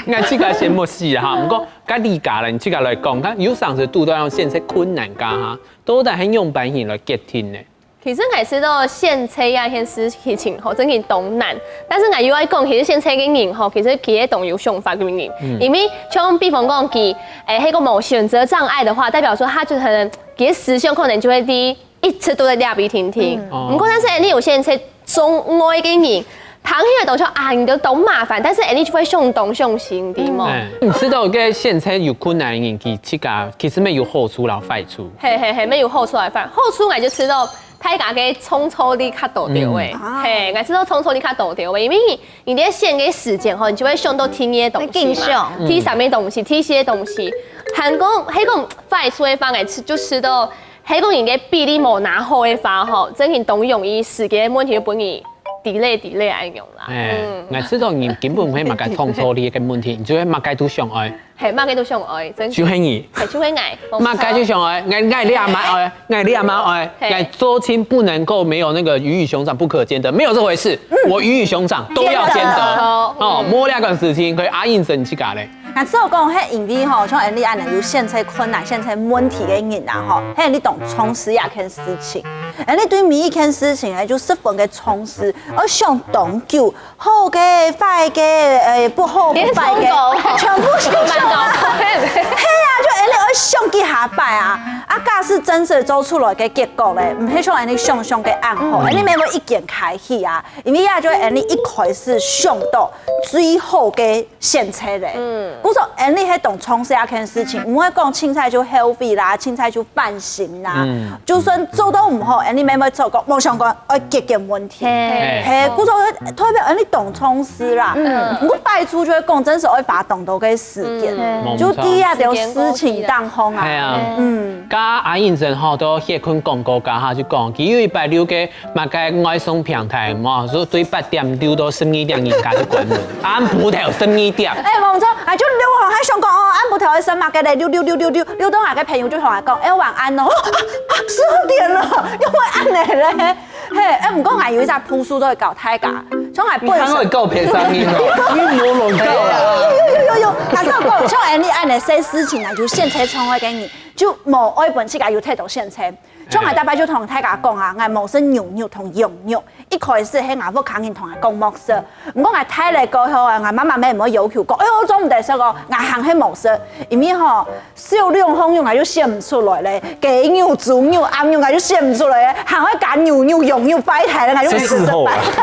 𠊎自家先沒死哈。不過，該你家人自家來講，他有常時堵到用現在困難家哈，都得很用百姓來決定呢。其實𠊎知道選擇這件事情吼，真的當難。但是𠊎又愛講，其實選擇个人吼，其實佢係當有想法个人。因為像比方講佢，誒，那個無選擇障礙的話，代表說他就可能佢个思想可能就會第一直都在這邊停停。哦不過但是誒，你有些人在中外个人，聽起來都說啊，你都當麻煩，但是誒，你就會想東想西，對嗎？哎，你知道該現在有困難的人，佢自家其實沒有好處，然後壞處。嘿嘿嘿，沒有好處來反，好處𠊎就知道大家个創造力較多點誒。嘿，𠊎知道創造力較多點誒，因為你你在選个時間吼，你就會想到聽个東西嘛，會更想第三个東西，第四个東西，還講，還講壞處个方面，就知道，還講你个比例無拿好个話吼，真的當容易時間問題就分你delay delay恁樣啦。哎，𠊎知道你根本毋係麼个創造力个問題，你就係麼个都想愛，嘿，麼个都想愛，真的。就係你。嘿，就係𠊎，麼个就想愛，𠊎𠊎這嘛愛，𠊎這嘛愛，嘿𠊎做親不能夠沒有那個魚與熊掌不可兼得，沒有這回事。我魚與熊掌都要兼得。兼得哦，摸那個事情可以阿應生自家咧。那只有講，係因為吼，像恁樣恁樣有現在困難、現在問題个人啊，吼，係你當重視一件事情，恁樣對每一件事情，誒，就十分个重視，而想當久，好个、壞个，誒，不好不壞个，全部想啊。係啊，就恁樣愛想幾下擺啊。啊，假使真實做出來个結果咧，毋係像恁樣想像个恁好，恁樣免會一件開始啊，因為啊，就恁樣一開始想到最好个 現在咧。嗯，故所恁樣係當重視一件事情，毋會講凊彩就後悔啦，凊彩就反省啦。就算做到毋好，恁樣慢慢做過，無相干，愛解決問題。嘿，故所代表恁樣當重視啦。嗯，不過壞處就係講，真係愛花當多个時間，就第一條事情當好啊。係啊，嗯，阿應生吼，都歇睏廣告家哈，就講，佢有一擺六个 麼个外送平台嘛，所以對八點六到十二點人家就關門，暗晡頭十二點。哎，無錯，哎，就六號還想講哦，暗晡頭愛食麼个咧？六六六六六，六到𠊎个朋友就同𠊎講，哎，晚安哦，啊，十二點了，又會恁樣咧。嘿，哎，毋過𠊎有一隻步數都會教大家，像𠊎本身，你還會告別聲音哦，你莫亂告啦。有有有有有，但是我講，像恁樣恁樣細事情啊，就現在創業个人，就無愛分自家有太多現在。 像𠊎大伯就同大家講啊，𠊎無食牛肉同羊肉，一開始係𠊎屋下人同𠊎講莫食，毋過𠊎大了過後啊，𠊎媽媽乜毋會要求講，哎喲，做毋得食哦，𠊎還係無食，因為吼，少量項肉𠊎就選毋出來咧，雞肉、豬肉、鴨肉𠊎就選毋出來咧，還愛加牛肉、羊肉、白菜咧，𠊎就食白菜。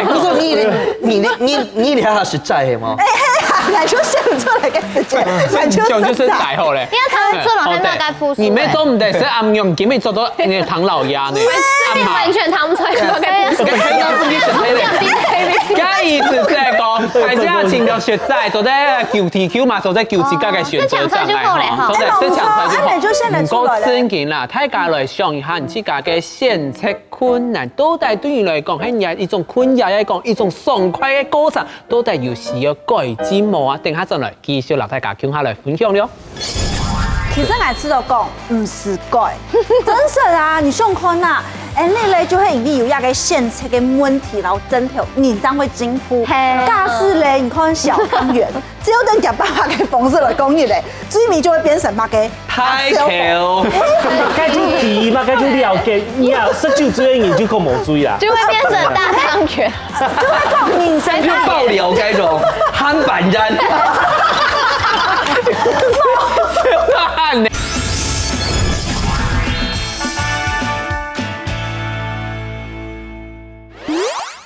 不是你你你你你你還係食齋係嗎？哎，係啊，𠊎就選毋出來个時間，𠊎就就就是食齋。歹後嘞。你要看出來還有該步數。你們做毋得食暗用，今日做到那個唐老鴨呢，完全看不出來，我可以讓自己選黑的。該意思在講，大家請到食齋，做得九T Q嘛，做得九自家个選擇障礙哈，做得是搶出來就好。哎，就現在出來了。不過正經啦，大家來想一下，你自家个選擇困難，到底對你來講，還有一種困擾來講，一種爽快的過程，到底有需要改進無啊？等下轉來繼續摎大家共下來分享了。其實𠊎試著講，毋使改，真實啊！你想看啊，恁樣咧就係因為有一個選擇个問題，然後真頭人正會進步。嘿假使咧，你看小湯圓，只有等佢爸爸个方式來講佢咧，最尾就會變成麼个？太巧。該就知嘛，該就了解，你啊，食酒醉个人就講無醉啦。就會變成大湯圓。就會講人生又爆料該種，還板然。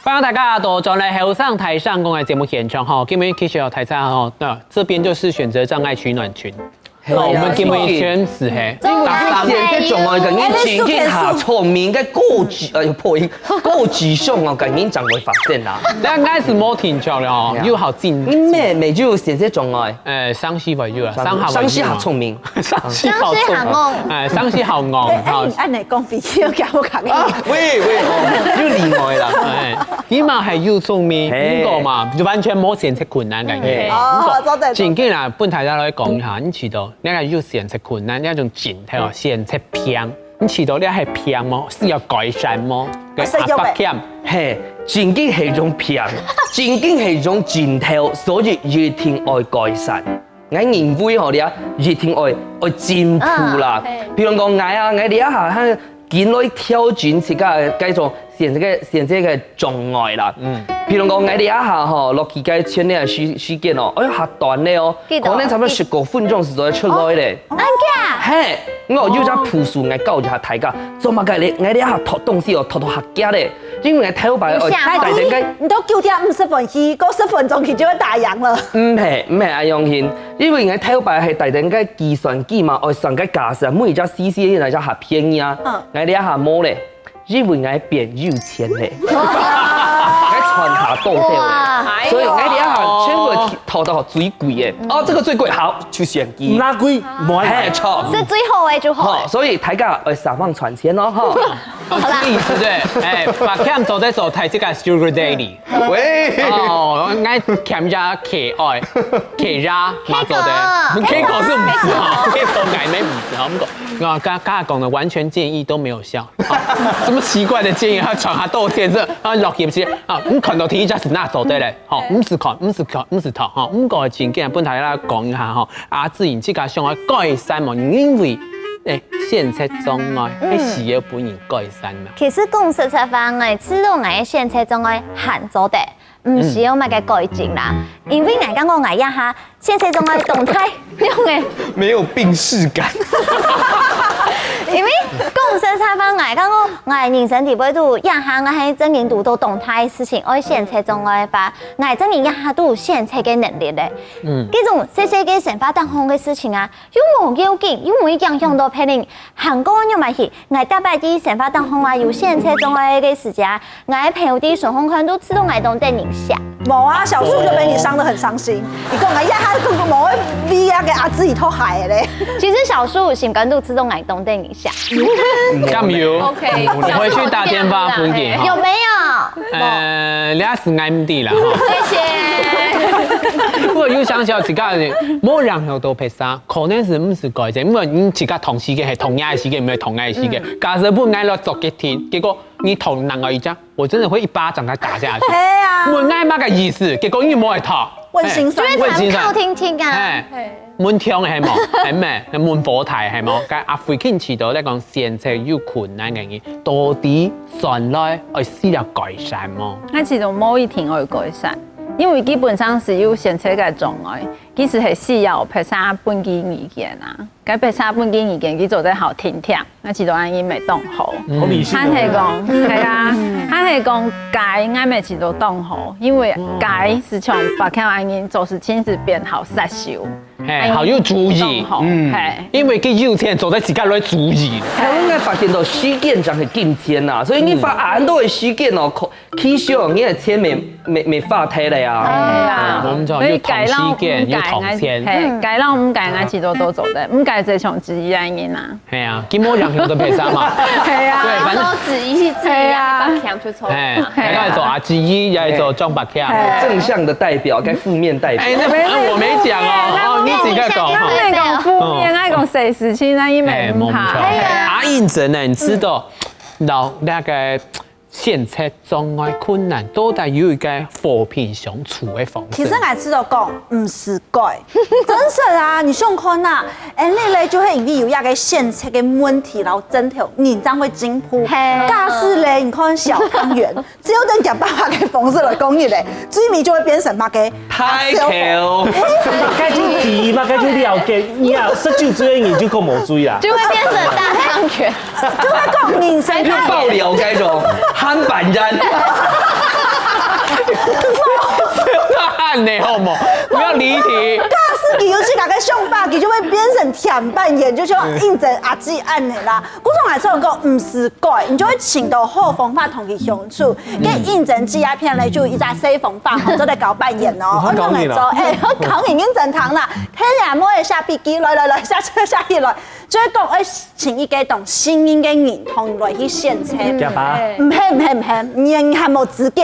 歡迎大家到轉來後生大聲公个節目現場吼，今日其實有大家吼，那這邊就是選擇障礙取暖群。係啊，我們根本全是嘿。因為有選擇障礙个人，真正聰明个高智，哎喲，破音，高智商哦，个人正會發展啊。但係係無定著了哦，有好進。你妹妹就有選擇障礙，誒，上世會有啊，上下會有啊。上世好聰明，上世好聰明，哎，上世好戇，哎，哎，你恁樣講，比起我講，我講。啊，喂喂，哦，有例外啦。哎，起碼還有聰明，嘿。毋過嘛，就完全無選擇困難个。嘿。哦，做得，做得。正經啊，分大家來講一下，你知道 你看有選擇困難，你看種症頭啊，選擇病，你知道你係病無？需要改善無？个阿伯欠，嘿，正經係種病，正經係種症頭，所以一定愛改善。𠊎認為吼，你啊，一定愛愛進步啦。比如講𠊎啊，𠊎這下還緊來調整自家个該種選擇个選擇个障礙啦。嗯，比如講𠊎這下吼，落去該前兩時時間哦，哎喲，較短了哦，可能差不多十五分鐘時就出來咧。 恁遽？嘿，𠊎有隻步數，𠊎教一下大家，做麼个咧？𠊎這下托東西哦，托到較遽咧，因為𠊎頭擺哦，大等个，你都九點五十分去，過十分鐘佢就會打烊了。毋係，毋係恁樣形，因為𠊎頭擺係大等个計算機嘛，愛算个價錢，每一隻C C那隻較便宜啊，𠊎這下無咧。 因為𠊎變有錢咧，𠊎賺較多兜咧，所以𠊎這下全部投到最貴个。哦，這個最貴，好，就選佢。哪貴？無愛買。嘿，著。係最好个就好。好，所以大家愛煞猛賺錢咯，吼。好啦。意思對，哎，把Cam做得做台這個Sugar Daddy。喂。哦，𠊎Cam也可愛，可愛嘛做得。K哥。K哥是毋係哈，K哥改名毋係哈，毋過，啊，剛剛講的完全建議都沒有效。 什麼奇怪的建議？還傳下道歉，這啊落去毋係啊，你看到第一隻係哪做得咧？吼，毋係看，毋係看，毋係讀，吼，毋過正經分大家講一下吼，阿志你自家想愛改善無？因為誒選擇障礙，係需要分人改善嘛。其實講實在話，𠊎知道𠊎个選擇障礙還做得，毋需要麼个改進啦，因為𠊎感覺𠊎這下 現在總愛動態，用誒。沒有病識感。因為講實在話，𠊎感覺𠊎人生地位都，這下𠊎係證明堵到動態个事情，愛選擇總愛法，𠊎證明這下都有選擇个能力咧。嗯，這種細細个生活當中个事情啊，又無要緊，又無影響到別人，還過又嘛係 𠊎逐擺在生活當中啊，有選擇障礙个時節，𠊎个朋友在身項看都知道𠊎當得人惜。無啊，小樹就被你傷得很傷心。你講啊，呀，他根本無會為啊个阿志一套鞋咧。其實小樹心肝都知道𠊎當得人惜。加油！OK，我回去打電話分佢哈。有沒有？呃，人家是𠊎毋知啦哈。謝謝。不過有想想自家人，無人有到別啥，可能是毋係改正，因為你自家同時間係同樣个時間，毋係同樣个時間。 假設分𠊎來做決定，結果你捅男兒一下，我真的會一巴掌給他打下去。係啊。問𠊎麼个意思？結果你無愛討。問心酸。就會常靠聽聽啊。哎，問天係無？係咩？問佛台係無？該阿輝肯試到來講，現在有困難个人，到底算來愛需要改善無？𠊎試到無一定愛改善，因為基本上係有選擇个障礙，其實係需要別儕分佢意見啊。 該別儕分佢意見，佢做得好聽聽，𠊎試到恁樣乜當好。好理性哦。還係講，係啊，還係講該𠊎乜試到當好，因為該係像白強恁樣做事情係變好殺手，嘿，好有主意。當好，嗯，嘿。因為佢有錢做得自家來主意。台灣个發展到時間正係金錢呐，所以你花恁多个時間哦，可 其實哦，你个錢沒沒沒發忒了呀。係啊，我們講又同時間又同錢。係，該摎毋該，𠊎試到都做得，毋該就像之一恁樣啊。係啊，基本上用得賠償嘛。係啊，對，反正做之一，之一啊，白強就錯。哎，還要做阿之一，也要做張白強。正向的代表跟負面代表。哎，那我沒講哦，哦，你自己講哈。你講負面，愛講誰事情，那也沒辦法。哎，阿英真的，你知道，老那個 現在障礙困難，到底有一個和平相處个方式。其實𠊎試到講，毋使改。真實啊，你想看啊，恁樣咧就係因為有一個現在个問題，然後爭頭，人正會進步。係。假使咧，你看小湯圓，只有用佢爸爸个方式來講佢咧，最尾就會變成麼个？歹口。該就知嘛，該就了解，你啊，十九歲个人就講無罪啊。就會變成大湯圓。 就會講人生用爆料該種，還板人。呢，好無？不要離題。假使佢有自家个想法，佢就會變成鐵板眼，就像應徵阿姊恁呢啦。故所𠊎常講，毋使改，你就會尋到好方法同佢相處。該應徵職業片呢，就一隻細方法，吼，做得交白眼哦。有好搞你啦。哎，好搞你，認真聽啦。嘿呀，莫下筆記，來來來，下下下去來。就係講，愛尋一個當信任个人，同你來去選擇。假吧？毋係毋係毋係，你你還無資格。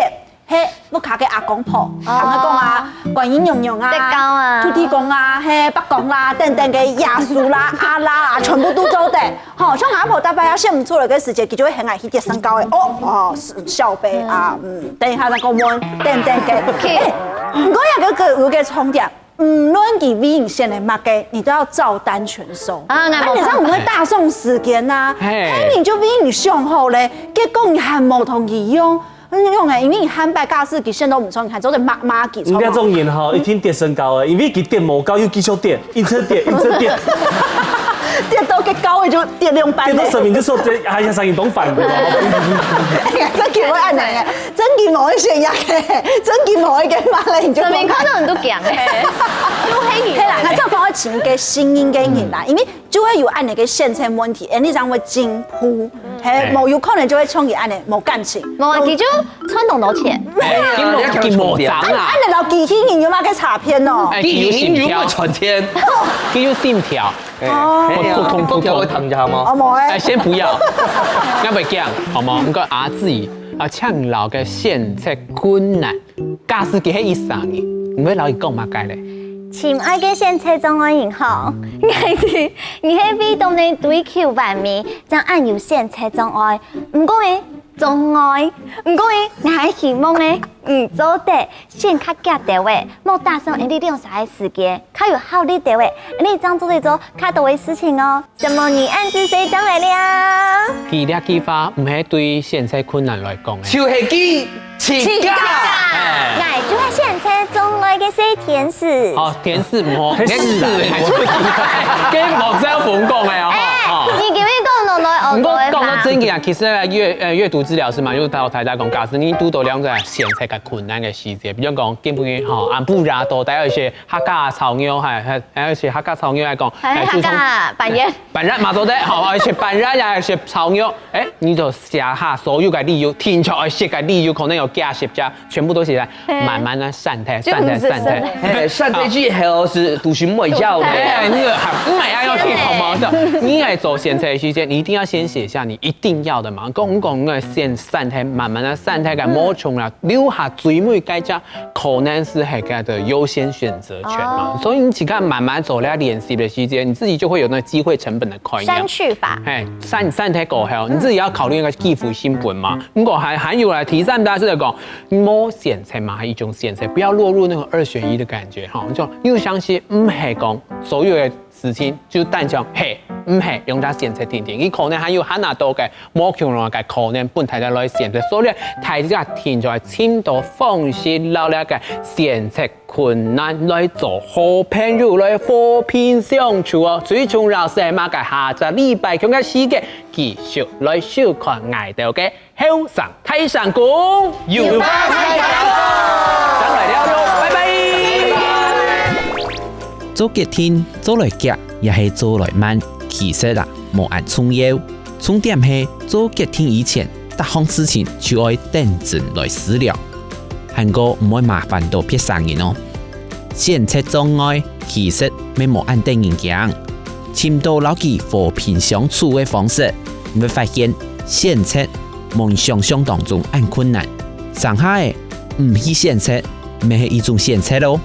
嘿，屋下个阿公婆，哦。同佢講啊，觀音娘娘啊，德高啊。土地公啊，嘿，伯公啦，等等个耶穌啦、阿拉啊，全部都做得。吼，像阿婆大伯啊，選毋出來个時節，佢就會喊𠊎去貼身高的。哦，哦，是小輩啊，嗯，等一下再講問，等等个。哎，毋過有个有个重點，無論佢為你選个麼个，你都要照單全收。啊，那那你這樣毋會大送時間吶？嘿。哎，你就為你想好咧，結果你還無同佢用。 用誒，因為你下擺假使佢選到毋錯，你還做得罵罵佢，你這種人吼，一定貼身高誒，因為佢貼無夠，又繼續貼，一直貼，一直貼，貼到个高，佢就貼兩百。貼到神明就說，這哎呀，神明當煩的。哎呀，真个會恁樣誒，真个無一些呀，真个無一个罵了，你就神明看到你都驚誒，都黑你。對啦，那這樣講要請一個信任个人啦，因為 就會有恁樣个選擇問題，哎，你正會進步，嘿，無有可能就會像佢恁樣無感情。無啊，佢就賺當多錢。哎，佢無，佢無漲啊。恁樣老機器人有麼个差別哦？哎，佢有心跳，賺錢，佢有心跳。哦，普通普通，會談一下嗎？哦，無誒。哎，先不要，要不要講，好嗎？毋過阿姊啊，請老个選擇困難。 假使佢係一儕人，你會摎佢講麼个咧？親愛个選擇障礙人吼，𠊎知你係為著呢追求完美，正恁有選擇障礙。毋過呢，障礙，毋過呢，𠊎還希望呢，你做得選較遽兜仔，莫打損𠊎兩儕个時間，較有效率兜仔，𠊎正做得做較多个事情哦。 什麼你暗自睡將來了？佢這句話毋係對選擇困難來講个。就係佢自家。自家。哎。𠊎就係選擇障礙个小天使。哦，天使毋好，天使啊，天使，跟某隻紅講个哦，哎，吼。你今日講喏喏，毋過講到正經啊，其實呢，閱，呃，閱讀治療師嘛，有摎大家講，假使你堵到兩種選擇个困難个時節，比如講，今晡日吼，暗晡夜到，大家有一些客家炒肉，還，還，還有一些客家炒肉來講，還有客家粄圓。 粄圓嘛做得，好，愛食粄圓也愛食炒肉。哎，你就寫下所有个理由，定著愛食个理由，可能有幾十隻，全部都寫下來，慢慢个刪忒，刪忒，刪忒。哎，刪忒之後係讀書會要个。哎，那個還，嗯，還要聽好嗎？你愛做選擇个時間，你一定要先寫下你一定要个嘛。講講个先刪忒，慢慢个刪忒，該無從啦，留下最尾該隻 可能係該個優先選擇權嘛。哦。所以你自家慢慢做這練習个時間，你自己就會有那個機會成本的概念。刪去法。嘿，刪，刪忒過後，你自己要考慮那個支付成本嘛。毋過還，還有來第三大係講，無選擇嘛，還有一種選擇，不要落入那種二選一的感覺哈。就你有相信，毋係講所有个 事情，就單淨係，毋係用這選擇定定，佢可能還有還較多个無共樣个可能分大家來選擇，所以大家定著愛尋到方式，摎這個選擇困難來做好朋友，來和平相處哦。最重要係麼个？下隻禮拜共个時間，繼續來收看𠊎兜个 後生大聲公，有話大聲講，正來尞喲，拜拜。做決定，做來遽，也係做來慢，其實啊，無恁重要。重點係做決定以前，逐項事情就愛等真來思量，還過毋會麻煩到別儕人哦。選擇障礙其實乜無恁得人驚，尋到摎佢和平相處个方式，你會發現選擇 無你想像當中恁困難。剩下个毋去選擇，乜係一種選擇哦。